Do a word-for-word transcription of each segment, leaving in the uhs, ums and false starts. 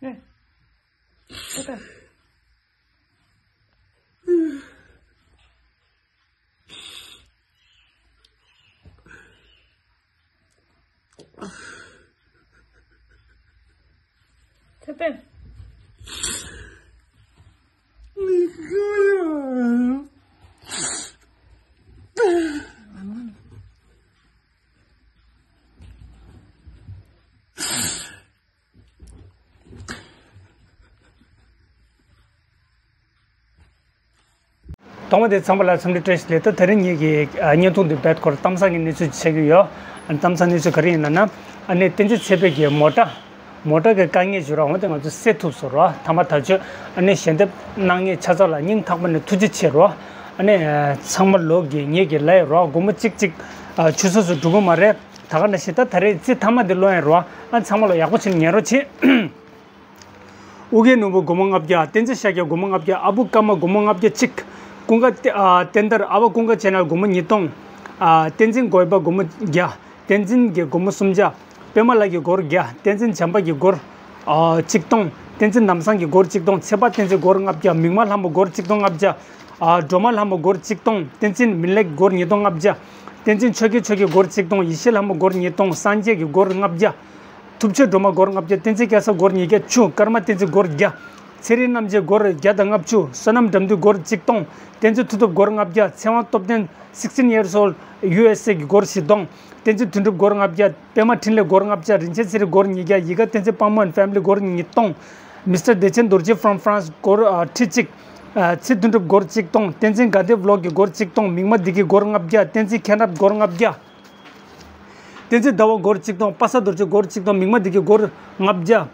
ཐེ་པེ། ཐོག་མ་དེ་ཚང་མ་ལ་འཚམས་འདྲི་བཀྲ་ཤིས་བདེ་ལེགས། ད་དེ་རིང་ངེད་ཀྱི་ཨ་བརྙན་ཐུང་འདི་རྦད་ཁོ་རང་གཏམ་བཟང་གི་གནས་ཚུལ་ཅིག་བཤད་ཀྱི་ཡོད། ཨ་གཏམ་བཟང་གནས་ཚུལ་ག་རེ་ཡིན་ལབ་ན། ཨ་ནི་བསྟན་འཛིན་ཚེ་འཕེལ་གྱི་མོ་ཊ། མོ་ཊ་གི་དཀའ་ངལ་ཞིག་རོ། འོན་ཏེ་ང་ཚོ་སེལ་ཐུབ་སོང་རོ། ཐ་མ་ཐག་ཆོད། ཨ་ནི་ཞལ་འདེབས་གནང་མཁན་ཆ་ཚང་ལ་སྙིང་ཐག་པ་ནས་ཐུགས་རྗེ་ཆེ་རོ། ཨ་ནི་ཚང་མ་ལོག་གི་ངེད་ཀྱི་ལ་ཡི་རོ། སྒོར་མོ་གཅིག་གཅིག་ཨ་ཆུད་ཟོས་སུ་འགྲོ་གི་མ་རེད། ད་ག་ནང་བཞིན་ད་ད་རེས་རྩིས་མཐའ་མ་འདི་ལོན་ཡིན་རོ། ཨ་ཚང་མ་ལ་ཡག་པོ་བྱས་ནས་ཉན་རོགས་བྱེད། ཨོ་རྒྱན་ནོར་བུ་སྒོར་མོ་ལྔ་བརྒྱ། བསྟན་འཛིན་ཤཱཀྱ་སྒོར་མོ་ལྔ་བརྒྱ། ཨ་བུ་ཀརྨ་སྒོར་མོ་ལྔ་བརྒྱ་གཅིག། ཀུན་དགའ་བསྟན་ཨ་བསྟན་དར། ཨ་བ་ཀུན་དགའ་ཆེ་ནལ་སྒོར་མོ་ཉིས་སྟོང་། ཨ་བསྟན་འཛིན་དགོན་པ་སྒོར་མོ་བརྒྱ། བསྟན་འཛིན་གྱི་སྒོར་མོ་སུམ་བརྒྱ། པད་མ་ལགས་ཀྱི་སྒོར་བརྒྱ། བསྟན་འཛིན་བྱམས་པ་གྱི་སྒོར་ཨ་གཅིག་སྟོང་། བསྟན་འཛིན་ནམ་བཟང་གི་སྒོར་གཅིག་སྟོང་། ཚེ་དཔག་བསྟན་འཛིན་སྒོར་ལྔ་བརྒྱ། མིག་དམར་ལྷ་མོ་སྒོར་གཅིག་སྟོང་ལྔ་བརྒྱ། ཨ་སྒྲོལ་མ་ལྷ་མོ་སྒོར་གཅིག་སྟོང་། བསྟན་འཛིན་མི་ལེགས་སྒོར་ཉིས་སྟོང་ལྔ་བརྒྱ། བསྟན་འཛིན་ཆོས་རྒྱལ་ཆོས་ཀྱི་སྒོར་གཅིག་སྟོང་། ཡེ་ཤེས་ལྷ་མོ་སྒོར་ཉིས་སྟོང་། སངས་རྒྱས་ཀྱི་སྒོར་ལྔ་བརྒྱ། ཐུབ་ཆོས་སྒྲོལ་མ་སྒོར་ལྔ་བརྒྱ། བསྟན་འཛིན་སྐལ་བཟང་སྒོར་ཉིས་བརྒྱ་བཅུ། ཀརྨ་བསྟན་འཛིན་སྒོར་བརྒྱ། ཚེ་རིང་རྣམ་རྒྱལ་སྒོར་བརྒྱ་དང་ལྔ་བཅུ། བསོད་ནམས་དགྲ་འདུལ་སྒོར་གཅིག་སྟོང་། བསྟན་འཛིན་མཐུ་སྟོབས་སྒོར་ལྔ་བརྒྱ། ཚེ་དབང་སྟོབས་ལྡན་sixteen years old ཡུ་ཨེས་ཨེ་གི་སྒོར་བཞི་སྟོང་། བསྟན་འཛིན་དོན་གྲུབ་སྒོར་ལྔ་བརྒྱ། པད་མ་འཕྲིན་ལས་སྒོར་ལྔ་བརྒྱ། རིན་ཆེན་ཚེ་རིང་སྒོར་ཉིས་བརྒྱ། ཡིད་དགའ་བསྟན་འཛིན་དཔལ་མོ་and family སྒོར་ཉིས་སྟོང་། མི་སི་ཊར་བདེ་ཆེན་རྡོ་རྗེ་from France སྒོར་ཨ་ཁྲི་གཅིག། ཨ་ཚེ་དོན་གྲུབ་སྒོར་གཅིག་སྟོང་། བསྟན་འཛིན་དགའ་བདེ་ཝི་ལོག་གི་སྒོར་གཅིག་སྟོང་། མིག་དམར་བདེ་སྐྱིད་སྒོར་ལྔ་བརྒྱ། བསྟན་འཛིན་མཁྱེན་རབ་སྒོར་ལྔ་བརྒྱ། བསྟན་འཛིན་ཟླ་བ་སྒོར་གཅིག་སྟོང་། པ་སངས་རྡོ་རྗེ་སྒོར་གཅིག་སྟོང་། མིག་དམར་བདེ་སྐྱིད་སྒོར་ལྔ་བརྒྱ།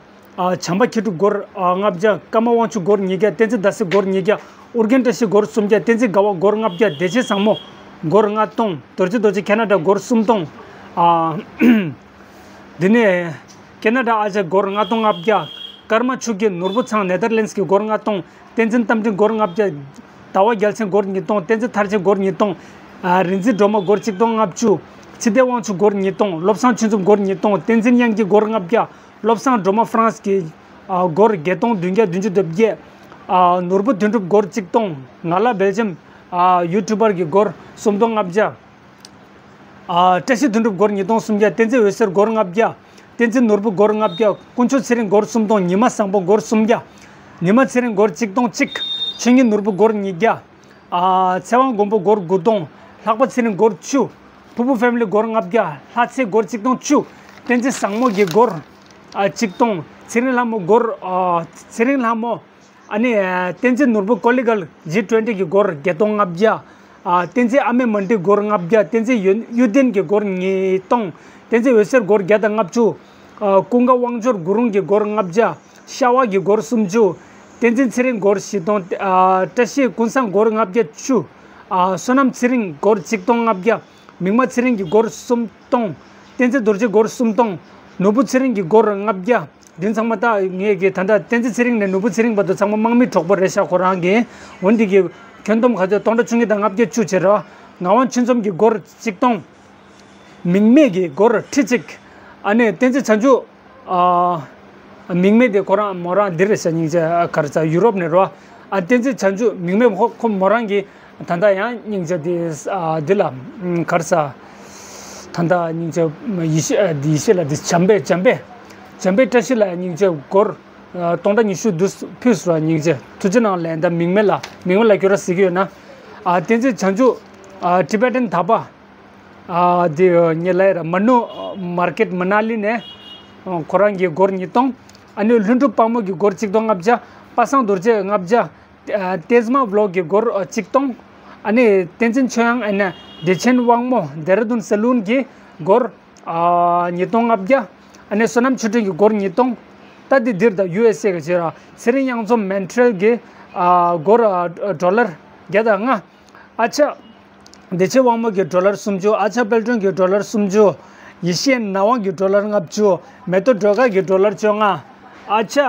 ཨ་བྱམས་པ་མཁས་གྲུབ་སྒོར་ཨ་ལྔ་བརྒྱ། ཀརྨ་དབང་ཕྱུག་སྒོར་ཉིས་བརྒྱ། བསྟན་འཛིན་ཟླ་སྲས་སྒོར་ཉིས་བརྒྱ། ཨོ་རྒྱན་བཀྲ་ཤིས་སྒོར་སུམ་བརྒྱ། བསྟན་འཛིན་དགའ་བ་སྒོར་ལྔ་བརྒྱ། བདེ་ཆེན་བཟང་མོ་སྒོར་ལྔ་སྟོང་། རྡོ་རྗེ་རྡོ་རྗེ་ཁེ་ན་ཌ་སྒོར་སུམ་སྟོང་། ཨ་འདི་ནས་ཁེ་ན་ཌ་ཨ་ཅག་སྒོར་ལྔ་སྟོང་ལྔ་བརྒྱ། ཀརྨ་ཆོས་རྒྱལ་ནོར་བུ་ཚང་ནེ་དར་ལེན་སི་གི་སྒོར་ལྔ་སྟོང་། བསྟན་འཛིན་རྟ་མགྲིན་སྒོར་ལྔ་བརྒྱ། ཟླ་བ་རྒྱལ་མཚན་སྒོར་ཉིས་སྟོང་། བསྟན་འཛིན་མཐར་ཕྱིན་སྒོར་ཉིས་སྟོང་། ཨ་རིག་འཛིན་སྒྲོལ་མ་སྒོར་གཅིག་སྟོང་ལྔ་བཅུ། ཚེ་བརྟན་དབང་ཕྱུག་སྒོར་ཉིས་སྟོང་། བློ་བཟང་ཆོས་འཛོམས་སྒོར་ཉིས་སྟོང་། བསྟན་འཛིན་དབྱངས་སྐྱིད་སྒོར་ལྔ་བརྒྱ། བློ་བཟང་སྒྲོལ་མ་ཧྥ་རན་སི་གི་ཨ་སྒོར་བརྒྱད་སྟོང་བདུན་བརྒྱ་བདུན་ཅུ་དོན་བརྒྱད། ཨ་ནོར་བུ་དོན་གྲུབ་སྒོར་གཅིག་སྟོང་། ང་ལ་སྦེལ་ཇམ་ཨ་ཡུ་ཊུ་བར་གྱི་སྒོར་སུམ་སྟོང་ལྔ་བརྒྱ། ཨ་བཀྲ་ཤིས་དོན་གྲུབ་སྒོར་ཉིས་སྟོང་སུམ་བརྒྱ། བསྟན་འཛིན་འོད་ཟེར་སྒོར་ལྔ་བརྒྱ། བསྟན་འཛིན་ནོར་བུ་སྒོར་ལྔ་བརྒྱ། དཀོན་མཆོག་ཚེ་རིང་སྒོར་སུམ་སྟོང་། ཉི་མ་བཟང་པོ་སྒོར་སུམ་བརྒྱ། ཉི་མ་ཚེ་རིང་སྒོར་གཅིག་སྟོང་གཅིག། ཆོས་ཉིད་ནོར་བུ་སྒོར་ཉིས་བརྒྱ། ཨ་ཚེ་དབང་མགོན་པོ་སྒོར་དགུ་སྟོང་། ལྷག་པ་ཚེ་རིང་སྒོར་བཅུ། ཕུར་བུ་ཕེ་མི་ལི་སྒོར་ལྔ་བརྒྱ། ལྷ་ཚེ་སྒོར་གཅིག་སྟོང་བཅུ། བསྟན་འཛིན་བཟང་མོ་གི་སྒོར་ཨ་གཅིག་སྟོང་། ཚེ་རིང་ལྷ་མོ་སྒོར་ཨ་ཚེ་རིང་ལྷ་མོ། ཨ་ནི་ཨ་བསྟན་འཛིན་ནོར་བུ་ཀོ་ལི་གལ་ཇི་ཊུ་ཝེན་ཊི་གི་སྒོར་བརྒྱད་སྟོང་ལྔ་བརྒྱ། ཨ་བསྟན་འཛིན་ཨ་མེ་མན་ཌི་སྒོར་ལྔ་བརྒྱ། བསྟན་འཛིན་ཡོན་གཡུ་ལྡན་གྱི་སྒོར་ཉིས་སྟོང་། བསྟན་འཛིན་འོད་ཟེར་སྒོར་བརྒྱ་དང་ལྔ་བཅུ། ཨ་ཀུན་དགའ་དབང་འབྱོར་དགུ་རུང་གི་སྒོར་ལྔ་བརྒྱ། ཤ་བ་གི་སྒོར་སུམ་ཅུ། བསྟན་འཛིན་ཚེ་རིང་སྒོར་བཞི་སྟོང་། ཨ་བཀྲ་ཤིས་ཀུན་བཟང་སྒོར་ལྔ་བརྒྱ་བཅུ། ཨ་བསོད་ནམས་ཚེ་རིང་སྒོར་གཅིག་སྟོང་ལྔ་བརྒྱ། མིག་དམར་ཚེ་རིང་གི་སྒོར་སུམ་སྟོང་། བསྟན་འཛིན་རྡོ་རྗེ་སྒོར་སུམ་སྟོང་། ནོར་བུ་ཚེ་རིང་གི་སྒོར་ལྔ་བརྒྱ། འདི་ཚང་མ་ད་ངས་ཀྱི་ད་ལྟ་བསྟན་འཛིན་ཚེ་རིང་ནས་ནོར་བུ་ཚེ་རིང་བར་དུ་ཚང་མ་དམག་མི་གྲོགས་པོ་རེད་ཤག་ཁོ་རང་གི་འོན་ཏེ་གི་ཁྱོན་བསྡོམས་ག་ཚོད་སྟོང་ཕྲག་བཅུ་གཉིས་དང་ལྔ་བརྒྱ་བཅུ་བྱེད་ར། ངག་དབང་ཆོས་འཛོམས་ཀྱི་སྒོར་གཅིག་སྟོང་། མིང་མེད་ཀྱི་སྒོར་ཁྲི་གཅིག། ཨ་ནི་བསྟན་འཛིན་བྱང་ཆུབ། ཨ། མིང་མེད་དེ་ཁོ་རང་མོ་རང་འདི་རེད་ཤག་སྙིང་རྗེ་ག་རེ་ཟ་ཡུ་རོབ་ནས་རོ། ཨ་བསྟན་འཛིན་བྱང་ཆུབ་མིང་མེད་ཁོ་ཁོ་མོ་རང་གི་ད་ལྟ་ཡང་སྙིང་རྗེ་དེ་ཨ་འདི་ལ་ག་རེ་ཟ། ད་ལྟ་སྙིང་རྗེ་ཡེ་ཤེས་ཨ་འདི་ཡེ་ཤེས་ལ་འདི་བྱམས་པས་བྱམས་པས་བྱམས་པས་བཀྲ་ཤིས་ལ་སྙིང་རྗེ་སྒོར་ཨ་སྟོང་ཕྲག་ཉི་ཤུ་བསྡུས་ཕུལ་སོང་སྙིང་རྗེ་ཐུགས་རྗེ་གནང་ལན་ད་མིང་མེད་ལ་མིང་མེད་ལ་ཁྱོད་རང་ཟེར་གྱི་ཡོད་ན། ཨ་བསྟན་འཛིན་བྱང་ཆུབ་ཨ་ཊི་བེ་ཊན་དག་པ། ཨ་དེ་ངས་ལབ་ཡ་ར་མ་ནུ་མར་ཀེཊ་མ་ན་ལི་ནས་ཁོ་རང་གི་སྒོར་ཉིས་སྟོང་། ཨ་ནི་ལྷུན་གྲུབ་དཔལ་མོ་གི་སྒོར་གཅིག་སྟོང་ལྔ་བརྒྱ། པ་སངས་རྡོ་རྗེ་ལྔ་བརྒྱ། ཨ་ཏེས་མ་བི་ལོག་གི་སྒོར་གཅིག་སྟོང་། ཨ་ནི་བསྟན་འཛིན་ཆོས་དབྱངས་ཨ་ནི་བདེ་ཆེན་དབང་མོ་ཌེ་ར་ལྡུན་སེ་ལུན་གི་སྒོར་ཨ་ཉིས་སྟོང་ལྔ་བརྒྱ། ཨ་ནི་བསོད་ནམས་ཆོས་སྒྲོན་གི་སྒོར་ཉིས་སྟོང་། ད་དེ་འདིར་ད་ཡུ་ཨེས་ཨེ་གི་བྱེད་ར་ཚེ་རིང་གཡང་འཛོམས་མན་ཊི་རེལ་གི་ཨ་སྒོར་ཨ་ཌོ་ལར་བརྒྱ་དང་ལྔ། ཨ་ཅག་བདེ་ཆེན་དབང་མོ་གི་ཌོ་ལར་སུམ་ཅུ། ཨ་ཅག་དཔལ་སྒྲོན་གྱི་ཌོ་ལར་སུམ་ཅུ། ཡེ་ཤེས་ནག་དབང་གི་ཌོ་ལར་ལྔ་བཅུ། མེ་ཏོག་སྒྲོལ་དཀར་གྱི་ཌོ་ལར་བཅོ་ལྔ། ཨ་ཅག་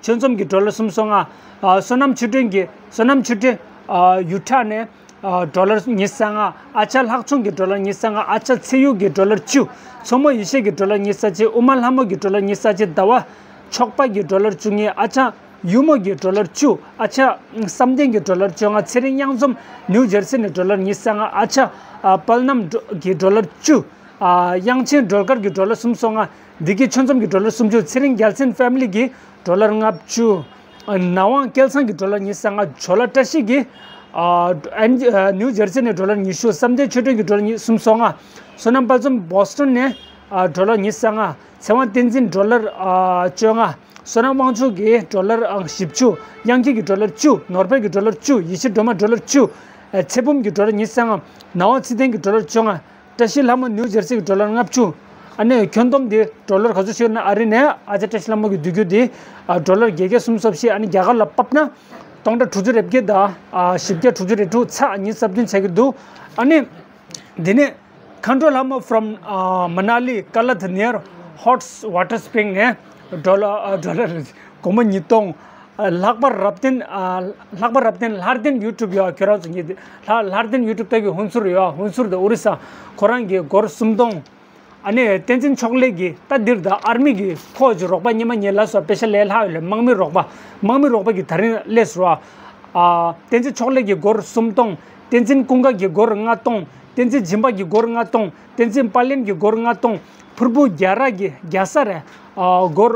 ཆོས་འཛོམས་ཀྱི་ཌོ་ལར་སུམ་སོ་ལྔ། ཨ་བསོད་ནམས་ཆོས་སྒྲོན་གྱི་བསོད་ནམས་ཆོས་སྒྲོན་ཨ་ཡུ་ཊ་ནས་ཨ་ཌོ་ལར་ཉི་ཤུ་རྩ་ལྔ། ཨ་ཅག་ལྷག་ཆུང་གི་ཌོ་ལར་ཉི་ཤུ་རྩ་ལྔ། ཨ་ཅག་ཚེ་གཡུ་གི་ཌོ་ལར་བཅུ། མཚོ་མོ་ཡེ་ཤེས་ཀྱི་ཌོ་ལར་ཉི་ཤུ་རྩ་གཅིག། ཨུ་མ་ལྷ་མོ་གི་ཌོ་ལར་ཉི་ཤུ་རྩ་གཅིག། ཟླ་བ་ ཆོག་པ་གི་ཌོ་ལར་བཅུ་གཉིས། ཨ་ཅག་ཡུ་མོ་གི་ཌོ་ལར་བཅུ། ཨ་ཅག་བསམ་གཏན་གྱི་ཌོ་ལར་བཅོ་ལྔ། ཚེ་རིང་གཡང་འཛོམས་ནིའུ་ཇར་སི་ནས་ཌོ་ལར་ཉི་ཤུ་རྩ་ལྔ། ཨ་ཅག་ཨ་པལ་ནམ་གྱི་ཌོ་ལར་བཅུ། ཨ་དབྱངས་ཅན་སྒྲོལ་དཀར་གྱི་ཌོ་ལར་སུམ་ཅུ་སོ་ལྔ། བདེ་སྐྱིད་ཆོས་འཛོམས་ཀྱི་ཌོ་ལར་སུམ་ཅུ། ཚེ་རིང་རྒྱལ་མཚན་ཕེ་མི་ལི་གི་ཌོ་ལར་ལྔ་བཅུ། ཨ་ནག་དབང་སྐལ་བཟང་གི་ཌོ་ལར་ཉི་ཤུ་རྩ་ལྔ། ཇོ་ལ་བཀྲ་ཤིས་ཀྱིས་ཨ་ཨན་ཨ་ནིའུ་ཇར་སི་ནས་ཌོ་ལར་ཉི་ཤུ། བསམ་གཏན་ཆོས་སྒྲོན་གྱི་ཌོ་ལར་ཉི་སུམ་ཅུ་སོ་ལྔ། བསོད་ནམས་དཔལ་འཛོམས་བོ་སི་ཊོན་ནས་ཨ་ཌོ་ལར་ཉི་ཤུ་རྩ་ལྔ། ཚེ་དབང་བསྟན་འཛིན་ཌོ་ལར་ཨ་བཅོ་ལྔ། བསོད་ནམས་དབང་ཕྱུག་གི་ཌོ་ལར་ཨ་བཞི་བཅུ། དབྱངས་སྐྱིད་ཀྱི་ཌོ་ལར་བཅུ། ནོར་བྷེ་གི་ཌོ་ལར་བཅུ། ཡེ་ཤེས་སྒྲོལ་མ་ཌོ་ལར་བཅུ། ཨ་ཚེ་བུམ་གྱི་ཌོ་ལར་ཉི་ཤུ་རྩ་ལྔ། ནག་དབང་ཚེ་བརྟན་གྱི་ཌོ་ལར་བཅོ་ལྔ། བཀྲ་ཤིས་ལྷ་མོ་ནིའུ་ཇར་སི་གི་ཌོ་ལར་ལྔ་བཅུ། ཨ་ནི་ཁྱོན་བསྡོམས་དེ་ཌོ་ལར་ག་ཚོད་ཞིག་ཡོད་ན། ཨ་རི་ནས་ཨ་ཅག་བཀྲ་ཤིས་ལྷ་མོ་གི་བསྡུས་རྒྱུགས་དེ་ཨ་ཌོ་ལར་བརྒྱད་བརྒྱ་སུམ་ཅུ་སོ་བཞི། ཨ་ནི་རྒྱ་གར་ལ་ཕབ་ན་སྟོང་ཕྲག་དྲུག་ཅུ་རེ་བརྒྱད་དང་ཨ་བཞི་བརྒྱ་དྲུག་ཅུ་རེ་དྲུག། ཚེག་ཉི་ཤུ་རྩ་བདུན་ཆགས་ཀྱི་འདུག། ཨ་ནི་འདི་ནས་མཁའ་འགྲོ་ལྷ་མོ་from ཨ་Manali Kalath near hot water spring ནས་ཌོ་ལར་ཨ་ཌོ་ལར་སྒོར་མོ་ཉིས་སྟོང་། ལྷག་པ་རབ་བརྟན། ལྷག་པ་རབ་བརྟན་ལྷ་ལྡན་ཡུ་ཊུབ་ཡོད། ཁྱོད་རང་ཚོ་ཉིད་ལྷ་ལྷ་ལྡན་ཡུ་ཊུབ་ལྟ་གི་ཧུན་སུར་ཡོད། ཧུན་སུར་དང་ཨོ་རི་ས། ཁོ་རང་གི་སྒོར་སུམ་སྟོང་། ཨ་ནི་བསྟན་འཛིན་ཕྱོགས་ལས་ཀྱི་ད་འདིར་ད་ཨར་མི་གི་ཁོ་ཅི་རོགས་པ་ཉི་མ་ཉེ་ལ་སོགས་པེ་ཤ་ལས་ལྷག་ཡོད་ལ། དམག་མི་རོགས་པ། དམག་མི་རོགས་པ་གི་ད་རིང་སླེབས་སོང་བ། བསྟན་འཛིན་ཕྱོགས་ལས་ཀྱི་སྒོར་སུམ་སྟོང་། བསྟན་འཛིན་ཀུན་དགའ་གི་སྒོར་ལྔ་སྟོང་། བསྟན་འཛིན་སྦྱིན་པ་གི་སྒོར་ལྔ་སྟོང་། བསྟན་འཛིན་དཔལ་ལྡན་གྱི་སྒོར་ལྔ་སྟོང་། ཕུར་བུ་རྒྱ་ར་གི་རྒྱ་ས་རེད། སྒོར་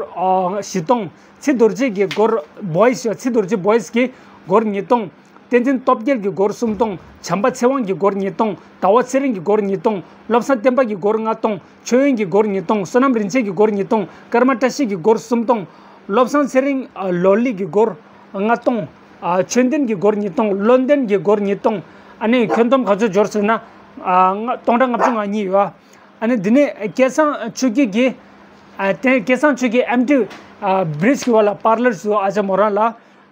བཞི་སྟོང་། ཚེ་རྡོ་རྗེ་གི་སྒོར་བོ་ཡི་ཤོ། ཚེ་རྡོ་རྗེ་བོ་ཡི་གི་སྒོར་ཉིས་སྟོང་། བསྟན་འཛིན་སྟོབས་རྒྱལ་གྱི་སྒོར་སུམ་སྟོང་། བྱམས་པ་ཚེ་དབང་གི་སྒོར་ཉིས་སྟོང་། ཟླ་བ་ཚེ་རིང་གི་སྒོར་ཉིས་སྟོང་། བློ་བཟང་བསྟན་པ་གི་སྒོར་ལྔ་སྟོང་། ཆོས་དབྱིངས་ཀྱི་སྒོར་ཉིས་སྟོང་། བསོད་ནམས་རིན་ཆེན་གྱི་སྒོར་ཉིས་སྟོང་། ཀརྨ་བཀྲ་ཤིས་ཀྱི་སྒོར་སུམ་སྟོང་། བློ་བཟང་ཚེ་རིང་ལོ་ལི་གི་སྒོར་ལྔ་སྟོང་། ཆོས་ལྡན་གྱི་སྒོར་ཉིས་སྟོང་། བློ་ལྡན་གྱི་སྒོར་ཉིས་སྟོང་། ཨ་ནི་ཁྱོན་བསྡོམས་ག་ཚོད་འབྱོར་ཟེར་ན། སྟོང་ཕྲག་ལྔ་བཅུ་ང་གཉིས་ཡོད། ཨ་ནི་འདི་ནས་སྐལ་བཟང་ཆོས་སྐྱིད་ཀྱིས། ཨ་དེ་སྐལ་བཟང་ཆོས་སྐྱིད་ཨེམ་ཊི་ཨ་བྷི་རིཇ་གི་བར་ལ་པར་ལར་ཞུ། ཨ་ཅག་མོ་རང་ལ།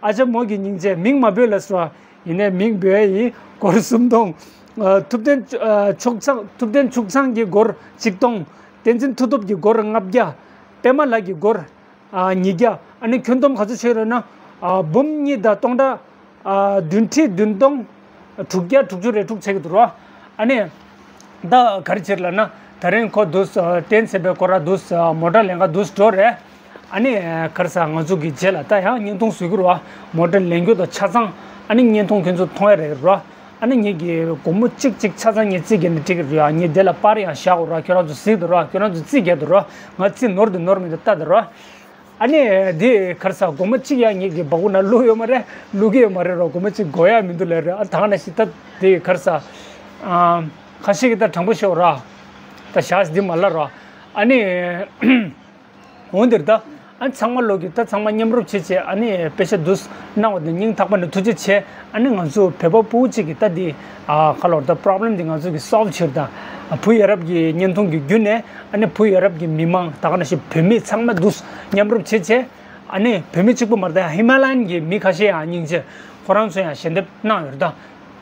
ཨ་ཅག་མོ་གི་སྙིང་རྗེ། མིང་མ་འབོད་ལ་སོ། ཡིན་ནའི་མིང་འབོད་ཡིན། སྒོར་སུམ་སྟོང་། ཨ་ཐུབ་བསྟན་ཨ་ཕྱུག་ཚང་། ཐུབ་བསྟན་ཕྱུག་ཚང་གི་སྒོར་ཆིག་སྟོང་། བསྟན་འཛིན་མཐུ་སྟོབས་ཀྱི་སྒོར་ལྔ་བརྒྱ། པད་མ་ལགས་ཀྱི་སྒོར་ཨ་ཉིས་བརྒྱ། ཨ་ནི་ཁྱོན་བསྡོམས་ག་ཚོད་ཆགས་རེད་ན། ཨ་འབུམ་གཉིས་དང་སྟོང་ཕྲག་ཨ་བདུན་ཁྲི་བདུན་སྟོང་དྲུག་བརྒྱ་དྲུག་ཅུ་རེ་དྲུག་ཆགས་ཀྱི་འདུག་རོ། ཨ་ནི་ད་ག་རེ་བྱེད་ལབ་ན། ད་རིང་ཁོ་འདུག་སེ་བསྟན་འཛིན་པའི་ཁོ་ར་འདུག་སེ་མོ་ཊ་ལེན་ག་འདུག་སེ་འགྲོ་རེད། ཨ་ནི་ག་རེ་ཟེར། ང་ཚོ་གི་རྗེས་ལ་ད་ཡང་བརྙན་ཐུང་བཟོ་གི་རོ། མོ་ཊ་ལེན་རྒྱུ་དང་ཆ་ཚང་། ཨ་ནི་བརྙན་ཐུང་ཁྱོད་ཚོ་མཐོང་ཡ་རེད་རོ། ཨ་ནི་ངེད་ཀྱི་སྒོར་མོ་གཅིག་གཅིག་ཆ་ཚང་ངས་རྩིས་རྒྱག་ནས་སྤྲད་ཀྱི་རེད། ཨ་ངས་དེ་ལ་པར་ཡང་བཞག་གོ་ར། ཁྱོད་རང་ཚོ་གཟིགས་དང་ར། ཁྱོད་རང་ཚོ་རྩིས་རྒྱག་དང་ར། ང་རྩིས་ནོར་དང་ནོར་མེད་དུ་ལྟ་དང་ར། ཨ་ནི་དེ་ག་རེ་ཟེར། སྒོར་མོ་གཅིག་ཡང་ངེད་ཀྱི་སྦ་ཁུག་ནང་བླུགས་ཡོད་མ་རེད། བླུགས་ཀྱི་ཡོད་མ་རེད་ར། སྒོར་མོ་གཅིག་དགོས་ཡ་མི་འདུག་ལབ་རེད། ཨ་ད་ག་ནང་བཞིན་ད་དེ་ག་རེ་ཟེར། ཨ་ཁ་ཤས་ཀྱིས་ད་དྲང་པོ་ཤོད་ར། ད་བཞག་འདི་མ་ལབ་ར། ཨ་ནི། འོ་འདིར་ད། ཨ་ཚང་མ་ལོག་གི་ད་ཚང་མ་མཉམ་རུབ་བྱེད་བྱེད། ཨ་ནི་པེ་ཤ་འདུག་སེ་གནང་བ་དེ་སྙིང་ཐག་པ་ནས་ཐུགས་རྗེ་ཆེ། ཨ་ནི་ང་ཚོ་བོད་པ་ཕྲུ་གུ་གཅིག་གི་ད་འདི་ཨ་ཁ་ལོར་ད་པོ་རོབ་ལེམ་འདི་ང་ཚོ་གི་སོལབ་བྱེད་ད། ཨ་བུ་ཡ་རབས་ཀྱི་བརྙན་ཐུང་གི་བརྒྱུད་ནས། ཨ་ནི་བུ་ཡ་རབས་ཀྱི་མི་མང་ད་ག་ནང་བཞིན་བོད་མི་ཚང་མ་འདུག་སེ་མཉམ་རུབ་བྱེད་བྱེད། ཨ་ནི་བོད་མི་གཅིག་པུ་མ་རེད། ད་ཧི་མ་ལ་ཡན་གྱི་མི་ཁ་ཤས་ཡང་སྙིང་རྗེ། ཁོ་རང་ཚོ་ཡང་ཞལ་འདེབས་གནང་ཡོད་རེད་ད།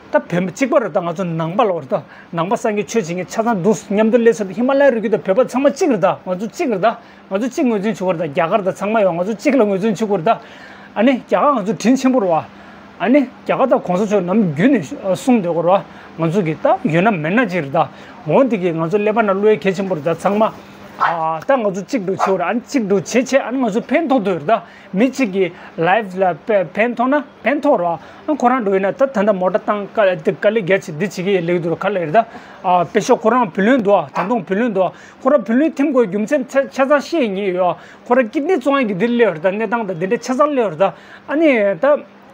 ད་བོད་མི་གཅིག་པ་རེད་ད། ང་ཚོ་ནང་པ་ལོ་རེད་ད། ནང་པ་སངས་རྒྱས་ཆོས་བྱེད་མཁན་ཆ་ཚང་འདུག་སེ་མཉམ་དུ་སླེབས་ཚར་ད། ཧི་མ་ལ་ཡའི་རི་རྒྱུད་ད་བོད་པ་ཚང་མ་གཅིག་རེད་ད། ང་ཚོ་གཅིག་རེད་ད། ང་ཚོ་གཅིག་ངོས་འཛིན་བྱེད་དགོས་རེད་ད། རྒྱ་གར་ད་ཚང་མ་ཡོད། ང་ཚོ་གཅིག་ལ་ངོས་འཛིན་བྱེད་དགོས་རེད་ད། ཨ་ནི་རྒྱ་གར་ང་ཚོ་དྲིན་ཆེན་པོ་རེད་བ། ཨ་ནི་རྒྱ་གར་ད་གོང་ས་མཆོག་ནམ་རྒྱུན་ནས་གསུངས་བསྡད་ཀྱི་ཡོད་རེད་བ། ང་ཚོ་གི་ད་ཡོད་ན་མེད་ན་གཅིག་རེད་ད། འོ་འདི་གིས་ང་ཚོ་ཀླད་པ་ནང་བླུག་ཡ་གལ་ཆེན་པོ་རེད་ད། ཚང་མ། ཨ་ད་ང་ཚོ་གཅིག་སྒྲིལ་བྱེད་དགོས་རེད། ཨ་ནི་གཅིག་སྒྲིལ་བྱེད་བྱེད། ཨ་ནི་ང་ཚོ་ཕན་ཐོགས་བསྡད་ཡོད་རེད་ད། མི་གཅིག་གི་ལའིབ་ལ་ཕན་ཕན་ཐོགས་ན་ཕན་ཐོགས་རེད་བ། ཁོ་རང་འགྲོ་ཡིན་ན་ད་ད་ལྟ་མོ་ཊ་བཏང་དཀའ་དཀའ་ལས་རྒྱག་བྱེད་འདི་བྱེད་ཀྱི་ཡོད་ལེགས་འདུག་ག་ལ་ཡོད་ད། ཨ་དཔེ་ཤོག་ཁོ་རང་བུ་ལོན་འདུག་ད་དུང་བུ་ལོན་འདུག་ཁོ་རང་བུ་ལོན་ཐེམ་དགོས་རྒྱུ་མཚན་ཆ་ཆ་ཚང་ཤེས་ངེས་ཡོད། ཁོ་རང་ཀིཌ་ནི་བཙོང་ཡག་གི་འདི་སླེབས་ཡོད་རེད་ད། གནས་སྟངས་དང་འདི་འདྲ་ཆ་ཚང་སླེབས་ཡོད་རེད་ད། ཨ་ནི་ད་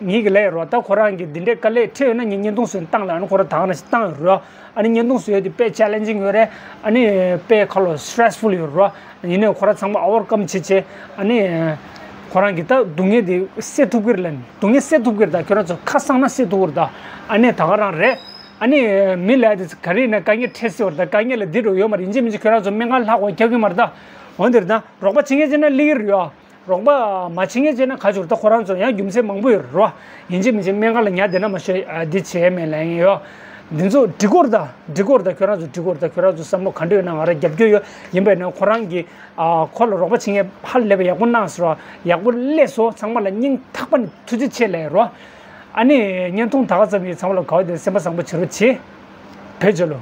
ངེད་ཀྱི་ལས་ཡོད་རེད་བ། ད་ཁོ་རང་གི་འདི་འདྲའི་དཀའ་ལས་འཕྲད་ཡོད་ན་ངས་བརྙན་ཐུང་བཟོས་ནས་བཏང་ལ། ཨ་ནི་ཁོ་རང་ད་ག་ནང་བཞིན་བཏང་ཡོད་རེད་བ། ཨ་ནི་བརྙན་ཐུང་བཟོ་ཡག་དེ་དཔེ་ཆེ་ལེན་ཇིང་ཡོད་རེད། ཨ་ནི་དཔེ་ཁ་ལོ་སི་ཊེ་རེ་སི་ཕུལ་ཡོད་རེད་བ། ཡིན་ནའི་ཁོ་རང་ཚང་མ་ཨོ་ཝར་ཀམ་བྱེད་བྱེད། ཨ་ནི་ཁོ་རང་གི་ད་སྡུག་བསྔལ་དེ་སེལ་ཐུབ་ཀྱི་རེད་ལ། སྡུག་བསྔལ་སེལ་ཐུབ་ཀྱི་རེད་ད། ཁྱོད་རང་ཚོ་ཁ་གསང་ན་སེལ་ཐུབ་ཀྱི་རེད་ད། ཨ་ནི་ད་ག་རང་རེད། ཨ་ནི་མི་ལ་དེ་ག་རེ་ཡིན་ན་དཀའ་ངལ་འཕྲད་སྲིད་པ་རེད་ད། དཀའ་ངལ་ལ་འདི་འགྲོ་ཡོད་མ་རེད། ཡིན་གཅིག་མིན་གཅིག་ཁྱོད་རང་ཚོ་སྨན་ཁང་ལྷག་དགོས་རྒྱག་གི་མ་རེད་ད། འོ་འདིར་ད་རོགས་པ་བྱེད་མཁན་བྱས་ན་སླེབས་ཀྱི་རེད་ཡ། རོགས་པ་མ་བྱེད་མཁན་བྱས་ན་ག་ཅིག་རེད་ད། ཁོ་རང་ཚོ་ཡང་རྒྱུ་མཚན་མང་པོ་ཡོད་རེད་བ། ཡིན་གཅིག་མིན་གཅིག་སྨན་ཁང་ལ་ཉར་བསྡད་ན་མ་ཤེས་ཨ་འདི་བྱས་མེད་ལ་ཡིན་ཡོད། འདི་ཚོ་འགྲིག་གི་རེད་ད། འགྲིག་གི་རེད་ད། ཁྱོད་རང་ཚོ་འགྲིག་གི་རེད་ད། ཁྱོད་རང་ཚོ་བསམ་བློ་ག་འདྲ་ཡོད་ན་ང་རང་རྒྱབ་སྐྱོར་ཡོད། ཡིན་པས་ན་ཁོ་རང་གི་ཨ་ཁོ་ལ་རོགས་པ་བྱེད་མཁན་ཧ་ལས་པ་ཡག་པོ་གནང་ཟེར་བ། ཡག་པོ་སླེབས་སོང་། ཚང་མ་ལ་སྙིང་ཐག་པ་ནས་ཐུགས་རྗེ་ཆེ་ལབ་ཡོད་རེད་བ། ཨ་ནི་བརྙན་ཐུང་ད་ག་ཙམ་ཡིན། ཚང་མ་ལ་དགའ་བ་དེ་སེམས་པ་བཟང་པོ་བྱེད་རོགས་བྱེད། བོད་རྒྱལ་ལོ།